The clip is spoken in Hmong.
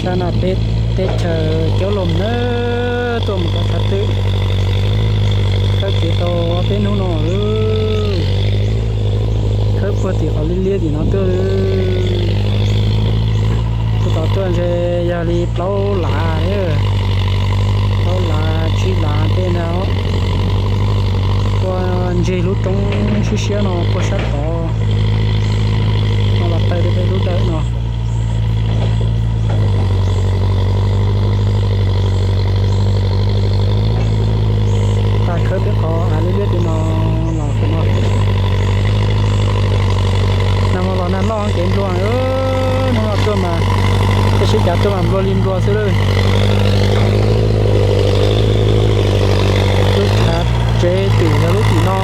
Tam no peb teb chaws coob loo na, tuaj mus rau Tshav Twm, khawb kev tau peb hnub no lawm. Khawb puag tim qhov liab liab tim no tuaj. Tuaj tod tuaj ntshe yog li plaub lav, plaub lav tsib lav tej ntag. Tuaj ntseg lub roob siab siab no puag sab tod no los tawm rau peb lub dawm no. Tag khawb peb qhov av liab liab tim no los tim no. Nag hmo los nag loj kev nplua, hnub no tuaj mas, tej sib cav tuaj mas nplua li nplua xwb lawm. Lub chav tsev twm yog lub tim no.